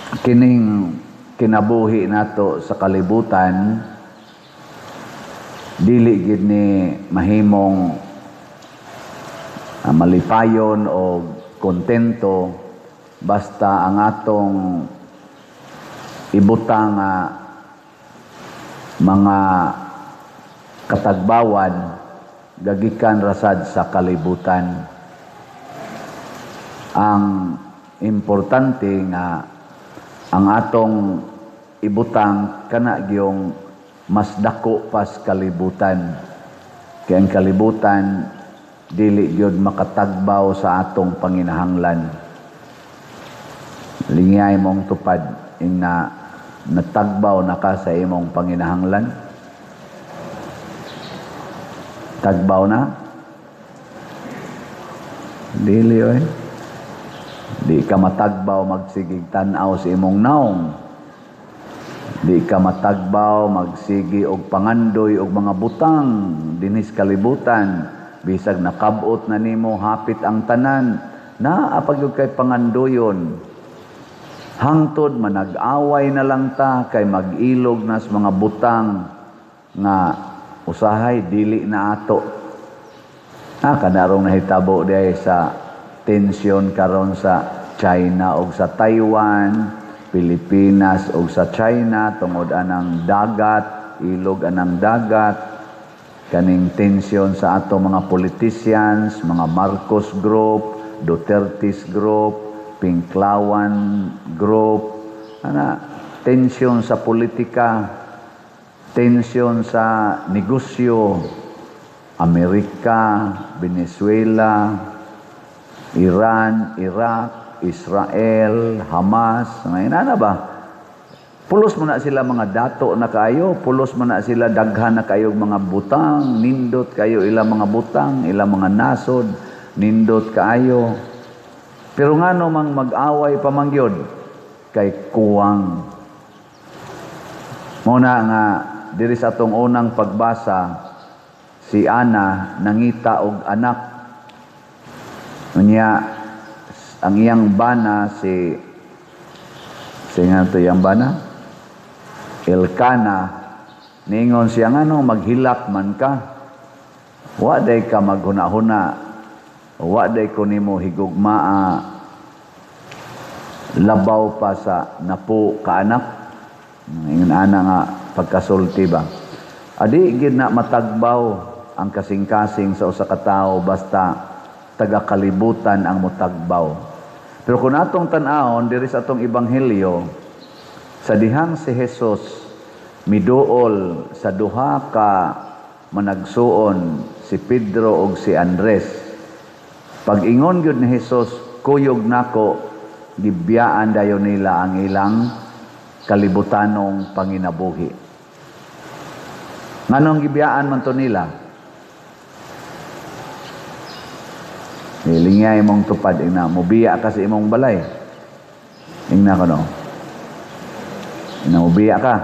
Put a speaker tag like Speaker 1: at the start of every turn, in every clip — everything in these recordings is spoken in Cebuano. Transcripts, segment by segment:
Speaker 1: Kining kinabuhi nato sa kalibutan, dili gid ni mahimong malipayon o kontento basta ang atong ibutang nga mga katagbawan gagikan rasad sa kalibutan. Ang importante nga ang atong ibutang kana gyung mas dako pas kalibutan. Kay ang kalibutan dili gyud makatagbaw sa atong panginahanglan. Lingay mong tupad ing na natagbaw na ka sa imong panginahanglan. Tagbaw na? Dili oy. Di ka matagbaw magsigig tan-aw sa imong naong. Di ka matagbaw magsigi og pangandoy og mga butang dinhis kalibutan. Bisag nakabot na nimo hapit ang tanan, naa pa gyud kay pangandoyon. Hangtod manag-away na lang ta kay mag-ilog na sa mga butang nga usahay dili na ato. Kanarong nahitabo diay sa tensyon karon sa China og sa Taiwan, Pilipinas og sa China tungod anang dagat, ilog anang dagat, kaning tensyon sa ato mga politicians, mga Marcos Group, Duterte's Group, Pinklawan Group, ana, tensyon sa politika, tensyon sa negosyo, Amerika, Venezuela, Iran, Iraq, Israel, Hamas, ngayon na ba? Pulos mo na sila mga dato na kayo, pulos mo na sila daghan na kayo mga butang, nindot kayo ilang mga butang, ilang mga nasod, nindot kaayo. Pero ngano mang mag-away pa man gyud kay kuwang. Muna nga diri sa atong unang pagbasa, si Ana nangita og anak. Unya ang iyang bana si si nga to iyang bana Elkana, ningon siya, "Ngano maghilak man ka? Wa day ka maghuna-huna, wa day ko nimo higugmaa labaw pa sa napo ka anak?" Ingon ana nga pagkasulti ba. Adi gid na matagbaw ang kasing-kasing sa usa ka tawo basta taga-kalibutan ang mutagbaw. Pero kung atong tan-awon diri sa atong ebanghelyo, sa dihang si Jesus miduol sa duha ka managsuon, si Pedro ug si Andres, pag-ingon gyud ni Jesus, "Kuyog nako," gibiyaan dayon nila ang ilang kalibutanong panginabuhi. Nganong gibiyaan man to nila? Lingay mong tupad, ingna, mubiya ka sa imong balay. Ingna ko no. Ingna, mubiya ka.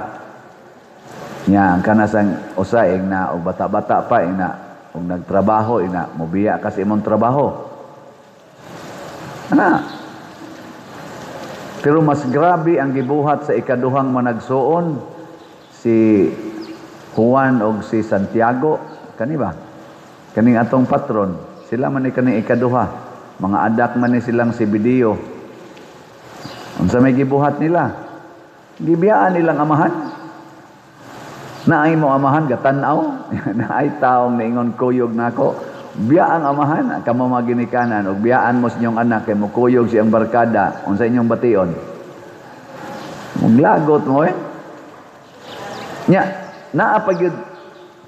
Speaker 1: Nya, ang kanasang usa, ingna, og bata-bata pa, ingna, og nagtrabaho, ingna, mubiya ka sa imong trabaho. Ana. Pero mas grabe ang gibuhat sa ikaduhang managsuon, si Juan og si Santiago, kani ba? Kaning atong patron, sila man ni kaning ikaduha. Mga adak man ni silang si Zebedeo. Unsa may gibuhat nila? Gibiyaan nilang amahan. Naay mo amahan gatan-aw, naay taong niingon, "Kuyog nako." Biya ang amahan, kamo mga ginikanan, ug biyaan mo sa inyong anak kay mokuyog siyang barkada, unsa inyong bation? Muglagot mo eh. Nya, naa pa gyud,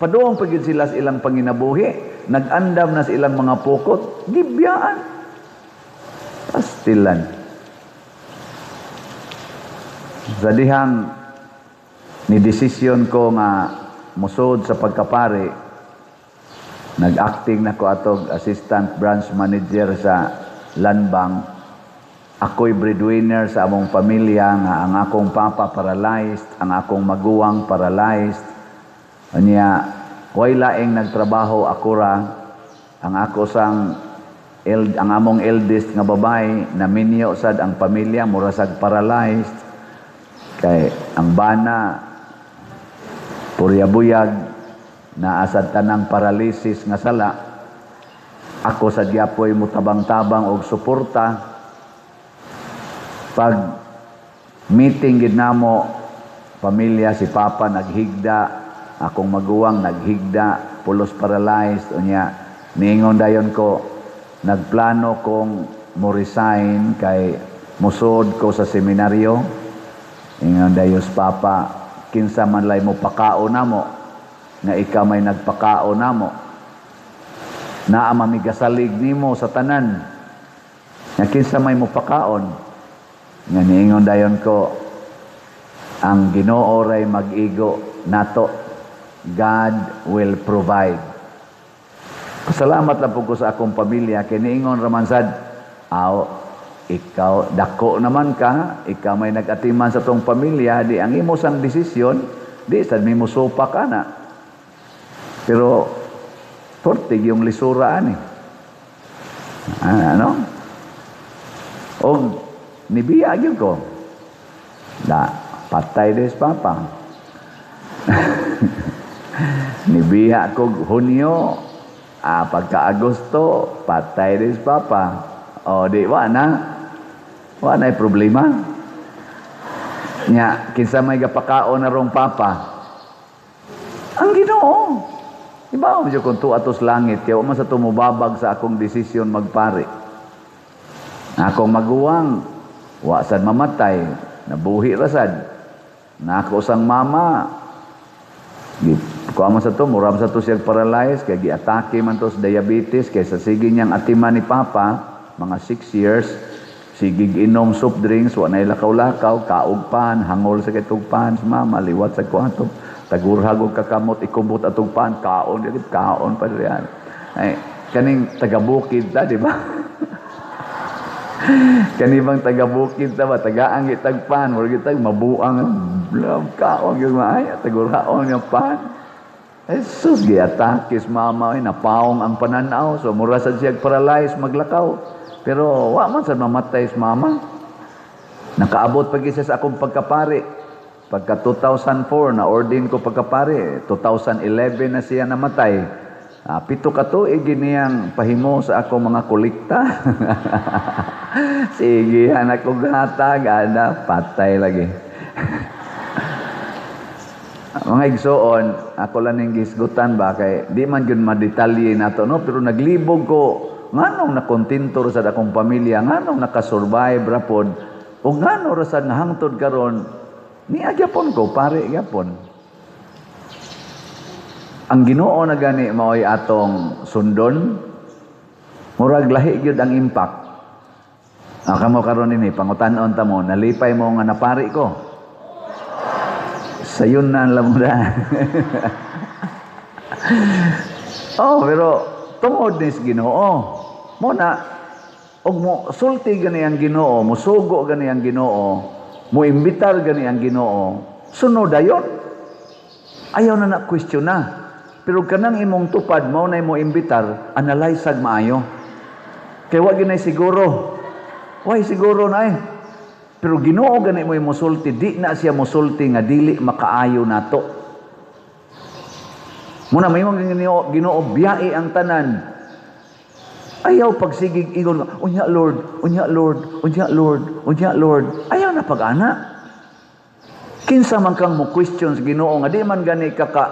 Speaker 1: paduong pa gyud sila sa ilang panginabuhi, nag-andam na sa ilang mga pukot, gibiyaan. Pastilan. Sa dihang ni desisyon ko nga musod sa pagkapari, nag-acting na ko atog assistant branch manager sa Landbank. Ako'y breadwinner sa among pamilya nga ang akong papa paralyzed, ang akong maguwang paralyzed. Unya, way laing nagtrabaho, ako ra. Ang ako sang ang among eldest nga babae naminyo sad ang pamilya, mura sag paralyzed. Kay ang bana purya buyag, naa sad tanang paralysis nga sala. Ako sa gyapoy mutabang-tabang og suporta. Pag meeting gid namo pamilya, si Papa naghigda, akong maguwang naghigda, pulos paralyzed. Unya niingon dayon ko, nagplano kong mo resign kay musod ko sa seminaryo. Ingon dayon Papa, "Kinsa man lay mo pakaon namo nga ikaw may nagpakaon namo? Naa mamigasalig nimo sa tanan nga kinsa may mo pakaon?" Nga niingon dayon ko, "Ang Ginoo ray mag-igo nato. God will provide." Pasalamat lang po ko sa akong pamilya kay niingon raman sad, "Aw, ikaw dako naman ka, ikaw may nag-atiman sa tong pamilya, di ang imo sang desisyon, di sad mi musupa ka na." Pero fortig yung lisura ani. Ah, ano? Og nibiya gyud ko. Da, patay des Papa. Nibiya ko Hunyo, pagka Agosto, patay des Papa. O di wa na. Wa na problema. Nya, kinsa may gapakaon na rong Papa? Ang Ginoo. Iba mo kung tuwa atos langit, kaya wa man sa tumubabag sa akong desisyon magpari. Akong maguwang, wa sad mamatay, nabuhi ra sad. Nako sang mama, gi kuha man sa to, mura man sa to siya paralyzed, kay giatake man to sa diabetes, kay sa sige niyang atiman ni Papa, mga 6 years, sige inom soft drinks, wa na lakaw-lakaw, kaog pan, hangol sa kitugpan, sa mama, liwat sa kwarto, tagurhag og kakamot, ikubot atong pan, kaon, di kaon pa riyan. Ay, kaning taga-bukid ta, di ba? Kani bang taga-bukid ta ba, tagaan gitag pan, mura gitag mabuang, kaon gyud maayo, tagurhaon yung pan. Jesus, giatake sa mama, ay, napaong ang pananaw. So, mura sad siya paralyzed, maglakaw. Pero, wa man sad mamatay sa mama. Nakaabot pag isa sa akong pagkapari. Pagka 2004, na-ordain ko pagkapari. 2011 na siya namatay. 7 ka tuig niyang pahimo sa akong mga kolekta. Sige, anak ko gatag, ana, patay lagi. Mga igsoon, ako lang ning gisgutan ba kay di man gyud madetalye nato, no, pero naglibog ko nganong nakontento ra sad akong pamilya, nganong nakasurvive ra pod o ngano ra sad nga hangtod karon niya gyapon ko pare gyapon. Ang Ginoo na gani mao'y atong sundon, murag lahi gyud ang impact. Ah, kamo karon ini pangutan-on ta mo, nalipay mo nga napari ko? Sayon na lang mo na. Oh, pero tungod ni sa Ginoo. Mo na og mo sulti gani ang Ginoo, musugo gani ang Ginoo, mo imbitar gani ang Ginoo, sunod dayon. Ayaw na na question na. Pero kanang imong tupad mao na imo imbitar, analyze ag maayo. Kay wa gyud siguro. Way siguro na eh. Pero Ginoo gani mo musulti, di na siya musulti nga dili makaayo nato. Muna may mga Ginoo, Ginoo biyai ang tanan. Ayaw pagsigig ingon, "Unya Lord, unya Lord, unya Lord, unya Lord." Ayaw na pag-ana. Kinsa man kang mo question sa Ginoo nga di man gani ka ka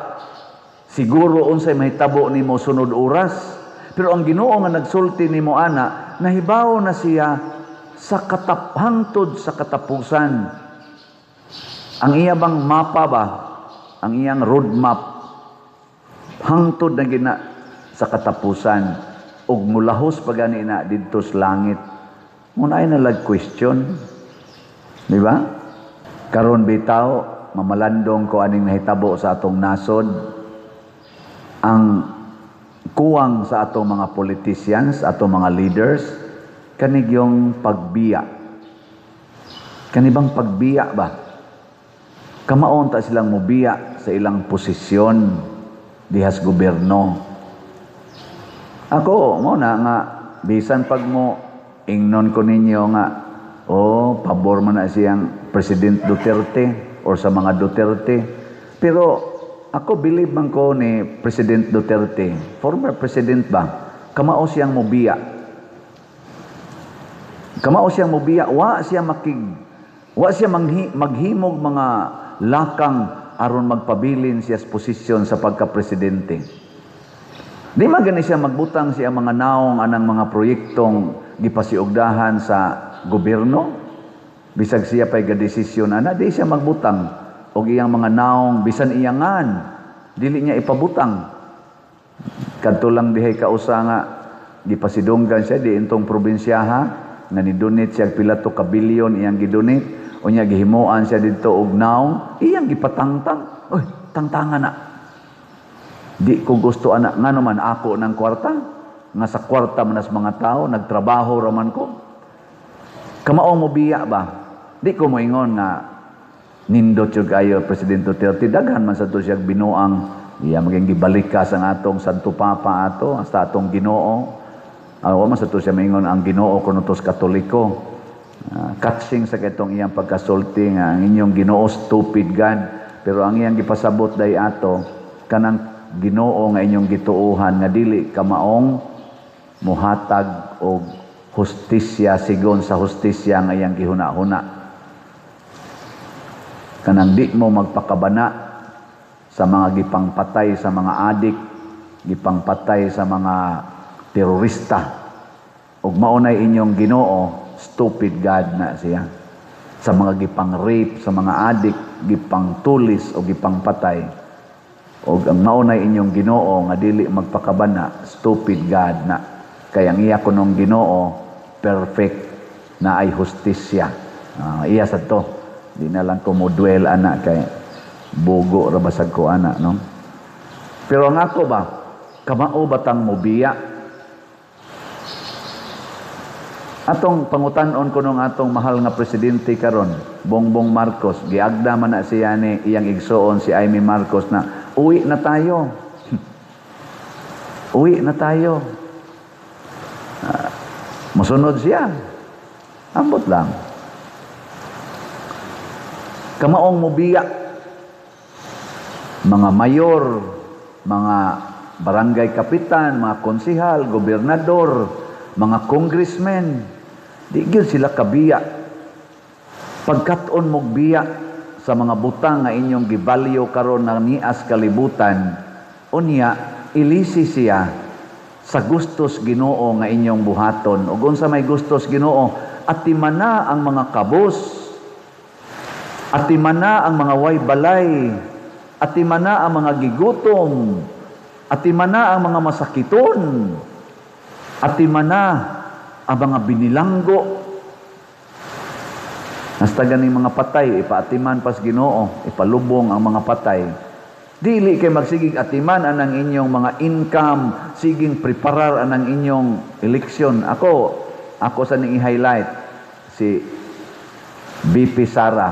Speaker 1: siguro unsay mahitabo nimo sunod oras. Pero ang Ginoo nga nagsulti nimo ana, nahibaw na siya sa hangtod sa katapusan. Ang iya bang mapa ba? Ang iyang roadmap hangtod na gina sa katapusan ug mulahos pa gani na didto sa langit. Muna ay nalag question. Di ba? Karon bitaw, mamalandong ko aning nahitabo sa atong nasod. Ang kuwang sa atong mga politicians, atong mga leaders, kanigyong pagbiya. Kanibang pagbiya ba? Kamaon ta silang mubiya sa ilang posisyon dihas gobyerno. Ako, mo na nga, bisan pag mo ingnon ko ninyo nga, oh, pabor man na siyang President Duterte or sa mga Duterte. Pero ako, believe man ko ni President Duterte, former president ba, kamao siyang mobiya. Kamao siyang mobiya, wa siya maghimog mga lakang aron magpabilin siya sa posisyon sa pagka-presidente. Di man gani siya magbutang siya mga naong anang mga proyektong gipasiugdahan sa gobyerno. Bisag siya pa'y gadesisyon ana, di siya magbutang og iyang mga naong, bisan iyangan dili niya ipabutang. Kadto lang dihay kausa nga gipasidunggan siya di intong probinsyaha nga ni-donate siya, pila to ka bilyon iyang gidonate. Unya gihimuan siya didto og naong, iyang gipatangtang. "Oy, tangtangan na. Di ko gusto ana." Ngano man, ako ng kwarta nga sa kwarta man as mga tao, nagtrabaho ra man ko. Kamaong mobiya ba? Di ko moingon nga nindot jud kayo President Duterte. Daghan man sa to siya binuang, iya maging gibalikas ang atong Santo Papa ato, hasta atong Ginoo. Wa man sa to siya moingon ang Ginoo kuno tos Katoliko. Catching sa katong iyang pagkasulti nga ang inyong Ginoo stupid God, pero ang iyang gipasabot day ato kanang Ginoo nga inyong gituohan nga dili kamaong muhatag og hustisya sigon sa hustisya nga iyang gihuna-huna. Kanang di mo magpakabana sa mga gipangpatay sa mga adik, gipangpatay sa mga terorista, ug maunay inyong Ginoo, stupid God na siya. Sa mga gipang-rape, sa mga adik, gipangtulis o gipangpatay, og ang maunay inyong Ginoo nga dili magpakabana, stupid God na. Kay ang iya kunong Ginoo perfect na ay hustisya. Iya sa to. Di na lang ko mo dwell ana kay bugo ra basag ko ana, no? Pero ang ako ba, kamao batang mobiya? Atong pangutan-on ko nung atong mahal nga presidente karon, Bongbong Marcos, giagda man na siya ni iyang igsuon si Amy Marcos na uwi na tayo. Uwi na tayo. Musunod siya. Ambot lang. Kamaong mobiya. Mga mayor, mga barangay kapitan, mga konsihal, gobernador, mga congressmen, di gyud sila kabiya. Pagkat-on mog biya sa mga butang nga inyong gibalyo karon na nias kalibutan, unya ilisi siya sa gustos Ginoo nga inyong buhaton. Ug unsa may gustos Ginoo? Atimana ang mga kabos, atimana ang mga way balay, atimana ang mga gigutom, atimana ang mga masakiton, atimana ang mga binilanggo. Hasta ganing mga patay, ipaatiman pas Ginoo, ipalubong ang mga patay. Dili kay magsigig atiman anang inyong mga income, siging preparar anang inyong eleksyon. Ako sa ning i-highlight si BP Sara.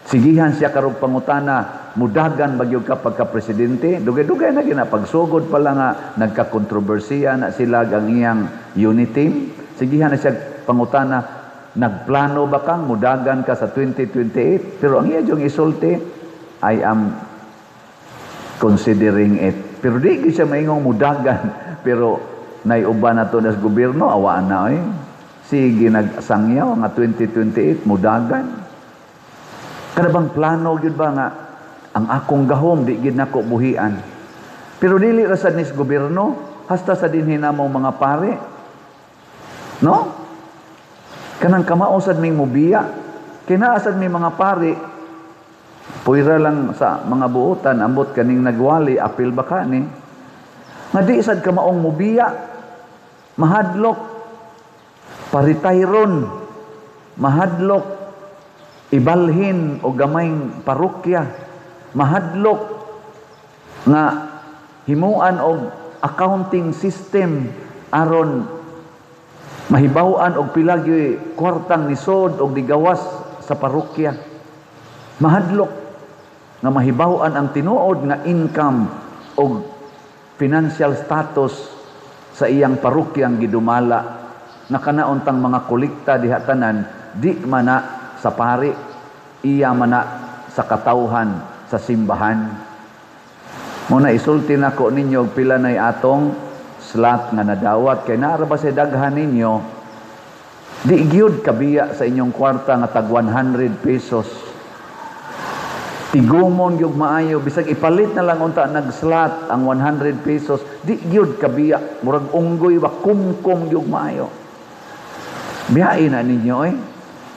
Speaker 1: Sigihan siya karog pangutana, mudagan bagyog ka pagka-presidente. Dugay-dugay na gina, pagsugod pa lang nga nagka-kontrobersiya na sila ang iyang unity team. Sigihan na siya pangutana, nagplano ba kang mudagan ka sa 2028? Pero ang iya yung isulti, "I am considering it." Pero di gyud siya maingong mudagan. Pero naiuban na to nas gobyerno, awaan na eh. Sige, nagsangyaw nga 2028 mudagan. Kada bang plano gyud ba nga ang akong gahom di gyud nako buhian? Pero dili ra sad nis gobyerno, hasta sa dinhi namong mga pare. No? Kanang kamao sad ming mubiya. Kinaa sad may mga pare puwira lang sa mga buotan, ambot kaning nagwali, apil ba ka ni? Nga di sad kamaong mubiya, mahadlok, paritayron, mahadlok, ibalhin o gamayng parokya, mahadlok nga himuan og accounting system aron mahibaw-an og pila gyud kwartang nisod og digawas sa parokya. Mahadlok nga mahibaw-an ang tinuod nga income og financial status sa iyang parokyang gidumala, nga kanaontang mga kolekta diha tanan. Di man na sa pari, iya man na sa katawhan sa simbahan. Muna isulti nako ninyo og pila nay atong slot nga nadawat, kay naa ra ba sa daghan ninyo di gyud kabiya sa inyong kwarta nga tag 100 pesos. Tigumon gyud maayo, bisag ipalit na lang unta nag-slot ang 100 pesos, di gyud kabiya, murag unggoy ba, kumkum gyud maayo. Biyain na ninyo eh.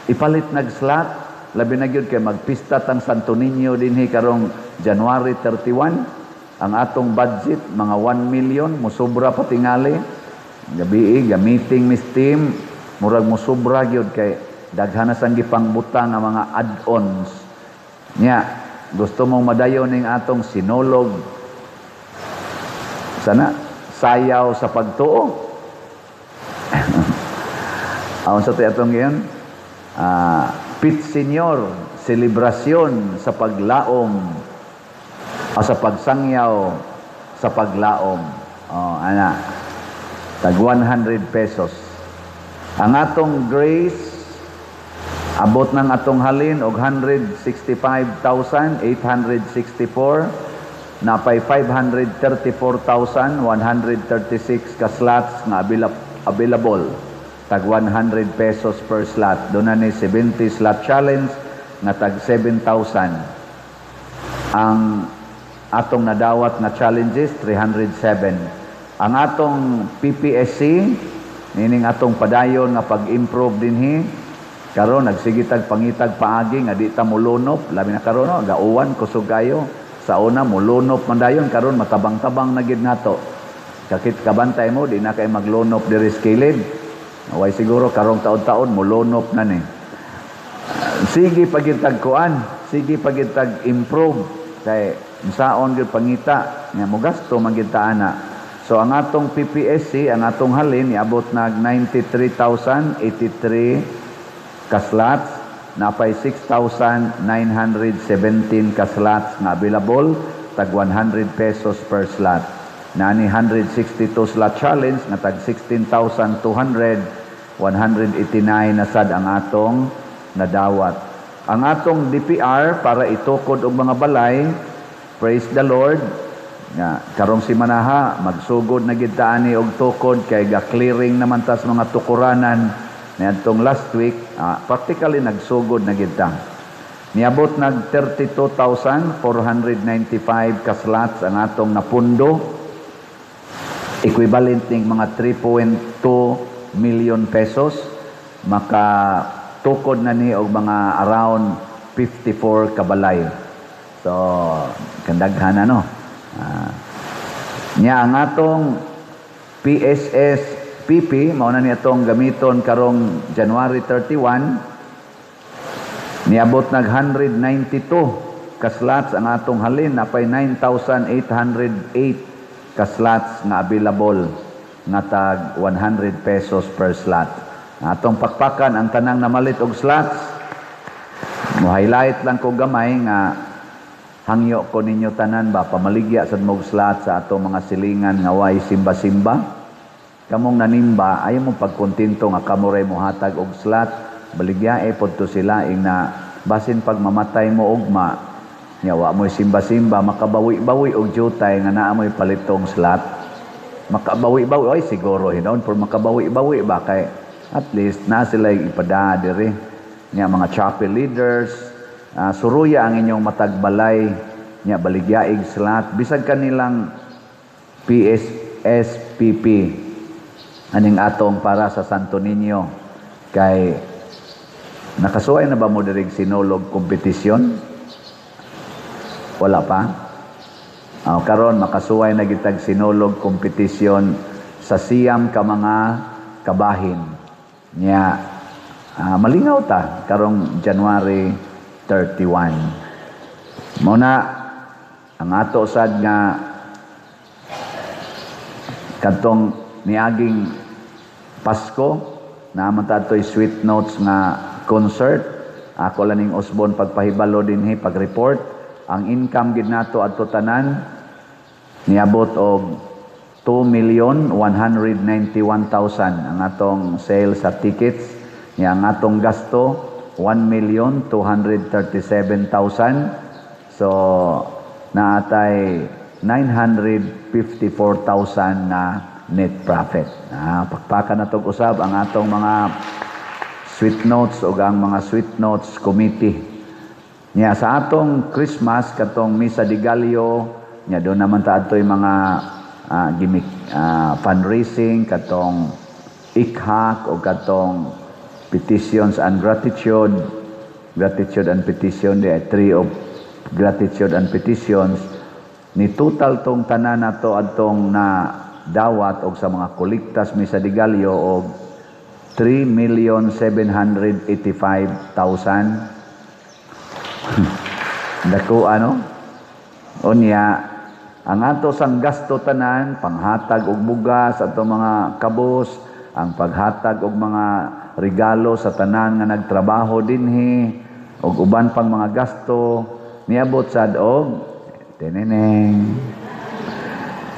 Speaker 1: Ipalit nag-slot, labi na gyud kay magpista tang Santo Niño dinhi karong January 31. Ang atong budget mga 1 million, musobra pa tingali. Gabi ga meeting mis team, murag musobra gyud kay daghan na sang gipangbutang nga mga add-ons. Nya, gusto mong madayon ning atong sinulog sana sayaw sa pagtuo. Aon sa atong giyon? Pit Senior, selebrasyon sa paglaom o sa pagsangyaw sa paglaom. Oh, ana. Tag 100 pesos. Ang atong grace, abot ng atong halin og 165,864, napay 534,136 ka slots nga available, tag 100 pesos per slot. Doon na ni 70 slot challenge nga tag 7,000. Ang atong nadawat nga challenges, 307. Ang atong PPSC, nining atong padayon nga pag-improve dinhi karon, nagsigitag pangitag paagi nga di ta mulunop, labi na karon, no, gauwan, kusog kayo. Sa una mulunop man dayon, karon matabang-tabang na gid nato. Kakit kabantay mo, di na kay maglunop diri sa kilid. Way siguro karong taon-taon mulunop na ni. Sige pagitag kuan, sige pagitag improve kay saon gyud pangita nga mogasto man gyud ta ana. So ang atong PPSC, ang atong halin niabot nag 93,083 ka slots, napay 6,917 ka slots nga available, tag 100 pesos per slot. Nani 162 slot challenge nga tag 16,200, 189 na sad ang atong nadawat. Ang atong DPR para itukod og mga balay, praise the Lord, nga karong simanaha magsugod na gid ta ani og tukod kay ga clearing naman tas mga tukuranan niadtong last week, practically nagsugod na gid ta. Niabot nag 32,495 ka slots ang atong napundo, equivalent ning mga 3.2 million pesos, maka tukod na ni og mga around 54 kabalay. So kandaghan ano. Nya ang atong PSS PP, mao na ni atong gamiton karong January 31, niabot nag 192 ka slots ang atong halin, napay 9,808 ka slots nga available nga tag 100 pesos per slot. Atong pakpakan ang tanang namalit og slots. Mo highlight lang ko gamay nga hangyo ko ninyo tanan ba, pamaligya sad mo og slot sa atong mga silingan nga way simba-simba. Kamong nanimba, ayaw mo pagkontento nga kamo ray mohatag og slot, baligyae pod to sila ing na basin pag mamatay mo ugma, nya wa mo'y simba-simba, makabawi-bawi og jutay nga naa mo'y palitong slot. Makabawi-bawi, oy siguro hinon, pero makabawi-bawi ba kay at least na sila ipada diri. Nya mga chapel leaders, suruya ang inyong matagbalay, nya baligyaig slot bisag kanilang PSSPP aning atong para sa Santo Niño. Kay nakasuway na ba mo diri sinulog kompetisyon? Wala pa? Karon makasuway na gitag sinulog kompetisyon sa 9 ka mga kabahin. Nya malingaw ta karong January 31. Mao na ang ato sad nga kadtong niaging Pasko, naman ta atoy Sweet Notes nga concert. Ako lang ning usbon pagpahibalo dinhi pag-report. Ang income gid nato adto tanan niabot og 2,191,000 ang atong sales sa tickets. Nya ang atong gasto 1,237,000. So naatay 954,000 na net profit. Ah, pakpakan na tog usab ang atong mga sweet notes o ang mga sweet notes committee. Nya sa atong Christmas, katong Misa de Gallo, nya doon naman ta adtoy mga gimmick, fundraising, katong ikhak o katong petitions and gratitude, gratitude and petition, the tree of gratitude and petitions. Ni total tong tanan nato adtong na dawat og sa mga kolektas Misa de Gallo og 3,785,000. Dako ano? Unya, ang ato sang gasto tanan, panghatag og bugas ato mga kabus, ang paghatag og mga regalo sa tanan nga nagtrabaho dinhi, og uban pang mga gasto, niabot sad og teneneng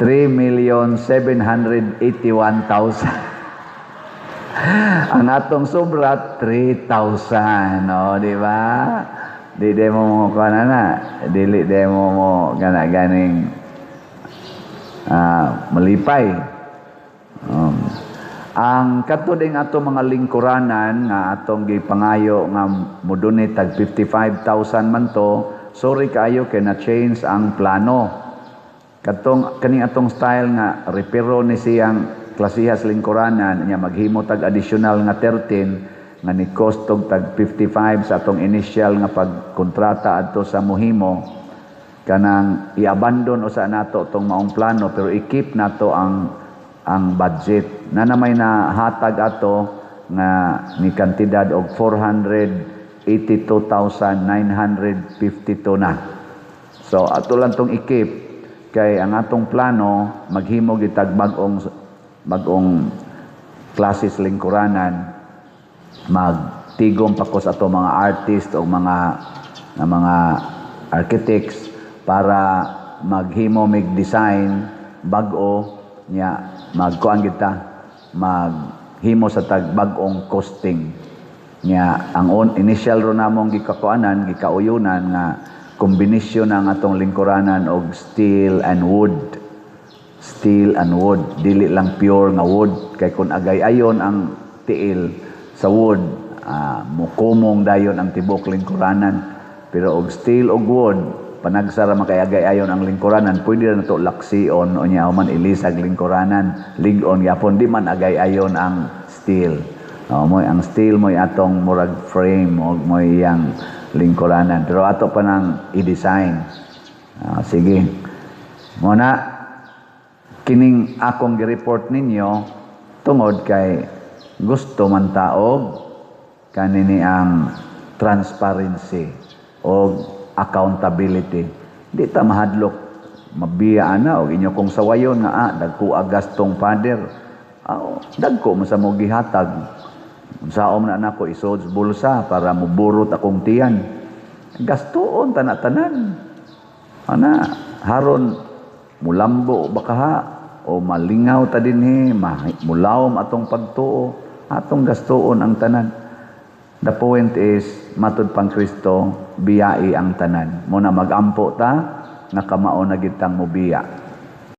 Speaker 1: 3,781,000. Ang atong sobra 3,000, no, di ba? Di de mo mo kuan na, dili de mo mo gana ganing malipay. Ang kato ding ato mga lingkuranan nga atong gipangayo nga modonate tag 55,000 man to, sorry kaayo kay na change ang plano. Katong kaning atong style nga repero ni siyang klasihas lingkuranan nya maghimo tag additional nga 13 nga ni cost og tag 55 sa atong initial nga pagkontrata adto sa muhimo, kanang i-abandon usa nato tong maong plano, pero i-keep nato ang budget na na may nahatag ato nga ni kantidad og 482,952 na. So ato lang tong i-keep kay ang atong plano maghimo gitag bag-ong bag-ong klases lingkuranan, magtigom pa ko sa ato mga artist o mga nga mga architects para maghimo mig design bag-o, nya magkuan kita, maghimo sa tag bag-ong costing. Nya ang initial ro namong gikakuanan, gikauyunan nga kombinasyon ang atong lingkuranan og steel and wood, steel and wood, dili lang pure nga wood, kay kung agay ayon ang tiil sa wood, mukumong dayon ang tibok lingkuranan. Pero og steel og wood, panagsara makay agay ayon ang lingkuranan, pwede na to laksion o nya man ilisag lingkuranan, lig-on gyapon, di man agay ayon ang steel. O, mo'y ang steel mo'y atong murag frame o mo'y iyang lingkuranan, pero ato pa nang i-design. Sige mo na kining akong gi-report ninyo tungod kay gusto man taog kanini ang transparency o accountability. Di ta mahadlok mabiya ana og inyo kong sawayon nga dagko agastong father. Ah, dagko man sa mo gihatag. Unsaon na nako isod sa bulsa para muburot akong tiyan? Gastoon tana-tanan. Ana, haron mulambo bakaha o malingaw ta dinhi, mulawom atong pagtuo, atong gastoon ang tanan. The point is, matud pang Kristo, biyai ang tanan. Muna magampo ta, nga kamao na gitang mubiya.